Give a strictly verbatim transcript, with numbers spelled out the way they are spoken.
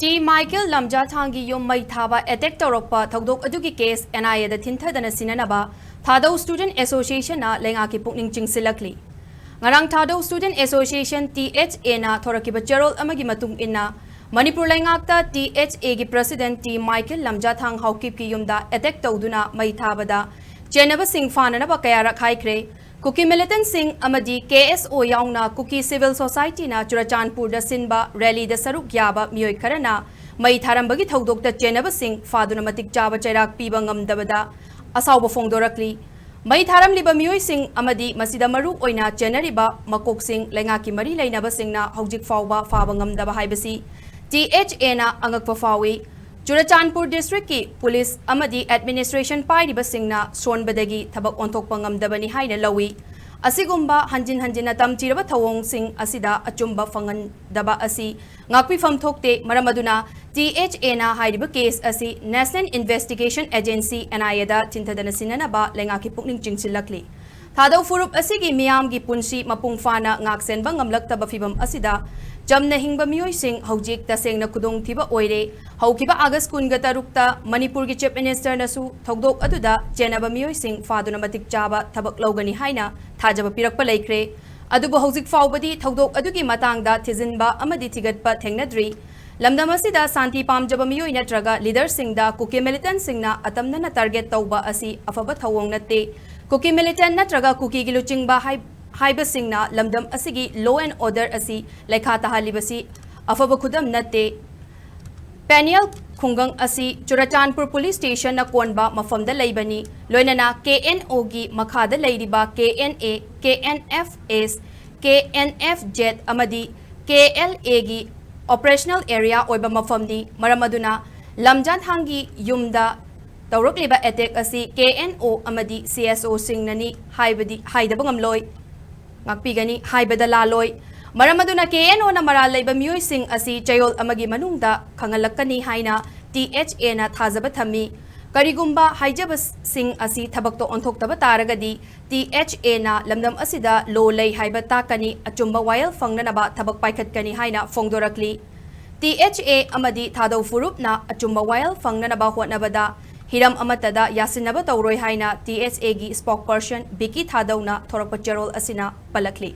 T Michael ꯂꯝꯖꯥꯊꯥꯡꯒꯤ ꯌꯨꯝ ꯃꯩ ꯊꯥꯕ ꯑꯦꯇꯦꯛ ꯇꯧꯔꯛꯄ ꯊꯧꯗꯣꯛ ꯑꯗꯨꯒꯤ ꯀꯦꯁ ꯑꯦꯟ ꯑꯥꯏ ꯑꯦꯗ ꯊꯤꯟꯊꯗꯅ ꯁꯤꯟꯅꯅꯕ ꯊꯥꯗꯧ ꯁ꯭ꯇꯨꯗꯦꯟꯠ ꯑꯦꯁꯣꯁꯤꯌꯦꯁꯟꯅ ꯂꯩꯉꯥꯛꯀꯤ ꯄꯨꯛꯅꯤꯡ ꯆꯤꯡꯁꯤꯜꯂꯛꯂꯤ꯫ ꯉꯔꯥꯡ ꯊꯥꯗꯧ ꯁ꯭ꯇꯨꯗꯦꯟꯠ ꯑꯦꯁꯣꯁꯤꯌꯦꯁꯟ, ꯇꯤ ꯑꯩꯆ ꯑꯦꯅ ꯊꯣꯔꯛꯈꯤꯕ ꯆꯦꯔꯣꯜ ꯑꯃꯒꯤ ꯃꯇꯨꯡ ꯏꯟꯅ, ꯃꯅꯤꯄꯨꯔ ꯂꯩꯉꯥꯛꯇ ꯇꯤ ꯑꯩꯆ ꯑꯦꯒꯤ ꯄ꯭ꯔꯁꯤꯗꯦꯟꯠ ꯇꯤ ꯃꯥꯏꯀꯦꯜ ꯂꯝꯖꯥꯊꯥꯡ ꯍꯥꯎꯀꯤꯞꯀꯤ ꯌꯨꯝꯗ ꯑꯦꯇꯦꯛ ꯇꯧꯗꯨꯅ ꯃꯩ ꯊꯥꯕꯗ ꯆꯦꯟꯅꯕꯁꯤꯡ ꯐꯥꯅꯅꯕ ꯀꯌꯥꯔꯛ ꯍꯥꯏꯈ꯭ꯔꯦ꯫ ꯀꯨꯀꯤ ꯃꯤꯂꯤꯇꯦꯟꯠꯁꯤꯡ ꯑꯃꯗꯤ ꯀꯦ ꯑꯦꯁ ꯑꯣ ꯌꯥꯎꯅ ꯀꯨꯀꯤ ꯁꯤꯚꯤꯜ ꯁꯣꯁꯥꯏꯇꯤꯅ ꯆꯨꯔꯆꯥꯟꯄꯨꯔꯗ ꯁꯤꯟꯕ ꯔꯦꯂꯤꯗ ꯁꯔꯨꯛ ꯌꯥꯕ ꯃꯤꯑꯣꯏ ꯈꯔꯅ ꯃꯩ ꯊꯥꯔꯝꯕꯒꯤ ꯊꯧꯗꯣꯛꯇ ꯆꯦꯟꯅꯕꯁꯤꯡ ꯐꯥꯗꯨꯅ ꯃꯇꯤꯛ ꯆꯥꯕ ꯆꯩꯔꯥꯛ ꯄꯤꯕ ꯉꯝꯗꯕꯗ ꯑꯁꯥꯎꯕ ꯐꯣꯡꯗꯣꯔꯛꯂꯤ꯫ ꯃꯩ ꯊꯥꯔꯝꯂꯤꯕ ꯃꯤꯑꯣꯏꯁꯤꯡ ꯑꯃꯗꯤ ꯃꯁꯤꯗ ꯃꯔꯨ ꯑꯣꯏꯅ ꯆꯦꯟꯅꯔꯤꯕ ꯃꯀꯣꯛꯁꯤꯡ ꯂꯩꯉꯥꯛꯀꯤ ꯃꯔꯤ ꯂꯩꯅꯕꯁꯤꯡꯅ ꯍꯧꯖꯤꯛ ꯐꯥꯎꯕ ꯐꯥꯕ ꯉꯝꯗꯕ ꯍꯥꯏꯕꯁꯤ ꯇꯤ ꯑꯩꯆ ꯑꯦꯅ ꯑꯉꯛꯄ ꯐꯥꯎꯏ꯫ ꯆꯨꯔꯆꯥꯟꯄꯨꯔ ꯗꯤꯁꯇ꯭ꯔꯤꯛꯀꯤ ꯄꯨꯂꯤꯁ ꯑꯃꯗꯤ ꯑꯦꯗꯃꯤꯅꯤꯁꯇ꯭ꯔꯦꯁꯟ ꯄꯥꯏꯔꯤꯕꯁꯤꯡꯅ ꯁꯣꯟꯕꯗꯒꯤ ꯊꯕꯛ ꯑꯣꯟꯊꯣꯛꯄ ꯉꯝꯗꯕꯅꯤ ꯍꯥꯏꯅ ꯂꯧꯏ꯫ ꯑꯁꯤꯒꯨꯝꯕ ꯍꯟꯖꯤꯟ ꯍꯟꯖꯤꯟꯅ ꯇꯝꯊꯤꯔꯕ ꯊꯧꯑꯣꯡꯁꯤꯡ ꯑꯁꯤꯗ ꯑꯆꯨꯝꯕ ꯐꯪꯍꯟꯗꯕ ꯑꯁꯤ ꯉꯥꯛꯄꯤꯐꯝ ꯊꯣꯛꯇꯦ꯫ ꯃꯔꯝ ꯑꯗꯨꯅ ꯇꯤ ꯑꯩꯆ ꯑꯦꯅ ꯍꯥꯏꯔꯤꯕ ꯀꯦꯁ ꯑꯁꯤ national investigation agency, and I ꯑꯦꯗ ꯊꯤꯟꯊꯗꯅ ꯁꯤꯟꯅꯅꯕ ꯂꯩꯉꯥꯛꯀꯤ ꯄꯨꯛꯅꯤꯡ ꯆꯤꯡꯁꯤꯜꯂꯛꯂꯤ꯫ ꯊꯥꯗꯧ ꯐꯨꯔꯨꯞ ꯑꯁꯤꯒꯤ ꯃꯤꯌꯥꯝꯒꯤ ꯄꯨꯟꯁꯤ ꯃꯄꯨꯡ ꯐꯥꯅ ꯉꯥꯛꯁꯦꯟꯕ ꯉꯝꯂꯛꯇꯕ ꯐꯤꯚꯝ ꯑꯁꯤꯗ ꯆꯝꯅ ꯍꯤꯡꯕ ꯃꯤꯑꯣꯏꯁꯤꯡ ꯍꯧꯖꯤꯛ ꯇꯁꯦꯡꯅ ꯈꯨꯗꯣꯡꯊꯤꯕ ꯑꯣꯏꯔꯦ꯫ ꯍꯧꯈꯤꯕ ꯑꯥꯒꯁ ꯀꯨꯟꯒ ꯇꯔꯨꯛꯇ ꯃꯅꯤꯄꯨꯔꯒꯤ ꯆꯤꯐ ꯃꯤꯅꯤꯁꯇꯔꯅꯁꯨ ꯊꯧꯗꯣꯛ ꯑꯗꯨꯗ ꯆꯦꯟꯅꯕ ꯃꯤꯑꯣꯏꯁꯤꯡ ꯐꯥꯗꯨꯅ ꯃꯇꯤꯛ ꯆꯥꯕ ꯊꯕꯛ ꯂꯧꯒꯅꯤ ꯍꯥꯏꯅ ꯊꯥꯖꯕ ꯄꯤꯔꯛꯄ ꯂꯩꯈ꯭ꯔꯦ꯫ ꯑꯗꯨꯕꯨ ꯍꯧꯖꯤꯛ ꯐꯥꯎꯕꯗꯤ ꯊꯧꯗꯣꯛ ꯑꯗꯨꯒꯤ ꯃꯇꯥꯡꯗ ꯊꯤꯖꯤꯟꯕ ꯑꯃꯗꯤ ꯊꯤꯒꯠꯄ ꯊꯦꯡꯅꯗ꯭ꯔꯤ꯫ ꯂꯝꯗꯝ ꯑꯁꯤꯗ ꯁꯥꯟꯇꯤ ꯄꯥꯝꯖꯕ ꯃꯤꯑꯣꯏ ꯅꯠꯇ꯭ꯔꯒ ꯂꯤꯗꯔꯁꯤꯡꯗ ꯀꯨꯀꯤ ꯃꯤꯂꯤꯇꯦꯟꯠꯁꯤꯡꯅ ꯑꯇꯝꯅꯅ ꯇꯥꯔꯒꯦꯠ ꯇꯧꯕ ꯑꯁꯤ ꯑꯐꯕ ꯊꯧꯑꯣꯡ ꯅꯠꯇꯦ꯫ ꯀꯨꯀꯤ ꯃꯤꯂꯤꯇꯦꯟꯠ ꯅꯠꯇ꯭ꯔꯒ ꯀꯨꯀꯤꯒꯤ ꯂꯨꯆꯤꯡꯕ ꯍꯥꯏ-, ꯍꯥꯏꯕꯁꯤꯡꯅ ꯂꯝꯗꯝ ꯑꯁꯤꯒꯤ law and order ꯑꯁꯤ ꯂꯩꯈꯥ ꯇꯥꯍꯜꯂꯤꯕꯁꯤ ꯑꯐꯕ ꯈꯨꯗꯝ ꯅꯠꯇꯦ꯫ ꯄꯦꯅꯤꯌꯦꯜ ꯈꯨꯡꯒꯪ ꯑꯁꯤ ꯆꯨꯔꯆꯥꯟꯄꯨꯔ ꯄꯨꯂꯤꯁ ꯁ꯭ꯇꯦꯁꯟꯅ ꯀꯣꯟꯕ ꯃꯐꯝꯗ ꯂꯩꯕꯅꯤ꯫ ꯂꯣꯏꯅꯅ ꯀꯦ ꯑꯦꯟ ꯑꯣꯒꯤ ꯃꯈꯥꯗ ꯂꯩꯔꯤꯕ K N A, K N F S, K N F Z ꯑꯃꯗꯤ ꯀꯦ ꯑꯦꯜ ꯑꯦꯒꯤ ꯑꯣꯄꯔꯦꯁꯅꯦꯜ ꯑꯦꯔꯤꯌꯥ ꯑꯣꯏꯕ ꯃꯐꯝꯅꯤ꯫ ꯃꯔꯝ ꯑꯗꯨꯅ ꯂꯝꯖꯥꯊꯥꯡꯒꯤ ꯌꯨꯝꯗ ꯇꯧꯔꯛꯂꯤꯕ ꯑꯦꯇꯦꯛ ꯑꯁꯤ ꯀꯦ ꯑꯦꯟ ꯑꯣ ꯑꯃꯗꯤ ꯁꯤ ꯑꯦꯁ ꯑꯣꯁꯤꯡꯅꯅꯤ ꯍꯥꯏꯕꯗꯤ ꯍꯥꯏꯗꯕ ꯉꯝꯂꯣꯏ꯫ ꯉꯥꯛꯄꯤꯒꯅꯤ ꯍꯥꯏꯕꯗ ꯂꯥꯜꯂꯣꯏ꯫ ꯃꯔꯝ ꯑꯗꯨꯅ ꯀꯦ ꯑꯦꯟ ꯑꯣꯅ ꯃꯔꯥꯜ ꯂꯩꯕ ꯃꯤꯑꯣꯏꯁꯤꯡ ꯑꯁꯤ ꯆꯌꯣꯜ ꯑꯃꯒꯤ ꯃꯅꯨꯡꯗ ꯈꯪꯍꯜꯂꯛꯀꯅꯤ ꯍꯥꯏꯅ ꯇꯤ ꯑꯩꯆ ꯑꯦꯅ ꯊꯥꯖꯕ ꯊꯝꯃꯤ꯫ ꯀꯔꯤꯒꯨꯝꯕ ꯍꯥꯏꯖꯕꯁꯤꯡ ꯑꯁꯤ ꯊꯕꯛꯇ ꯑꯣꯟꯊꯣꯛꯇꯕ ꯇꯥꯔꯒꯗꯤ ꯇꯤ ꯑꯩꯆ ꯑꯦꯅ ꯂꯝꯗꯝ ꯑꯁꯤꯗ law ꯂꯩ ꯍꯥꯏꯕ ꯇꯥꯛꯀꯅꯤ, ꯑꯆꯨꯝꯕ ꯋꯥꯌꯦꯜ ꯐꯪꯅꯅꯕ ꯊꯕꯛ ꯄꯥꯏꯈꯠꯀꯅꯤ ꯍꯥꯏꯅ ꯐꯣꯡꯗꯣꯔꯛꯂꯤ꯫ ꯇꯤ ꯑꯦꯆ ꯑꯦ ꯑꯃꯗꯤ ꯊꯥꯗꯧ ꯐꯨꯔꯨꯞꯅ ꯑꯆꯨꯝꯕ ꯋꯥꯌꯦꯜ ꯐꯪꯅꯅꯕ ꯍꯣꯠꯅꯕꯗ ꯍꯤꯔꯝ ꯑꯃꯠꯇꯗ ꯌꯥꯁꯤꯟꯅꯕ ꯇꯧꯔꯣꯏ ꯍꯥꯏꯅ ꯇꯤ ꯑꯦꯆ ꯑꯦꯒꯤ spokesperson ꯕꯤꯀꯤ ꯊꯥꯗꯧꯅ ꯊꯣꯔꯛꯄ ꯆꯦꯔꯣꯜ ꯑꯁꯤꯅ ꯄꯜꯂꯛꯂꯤ꯫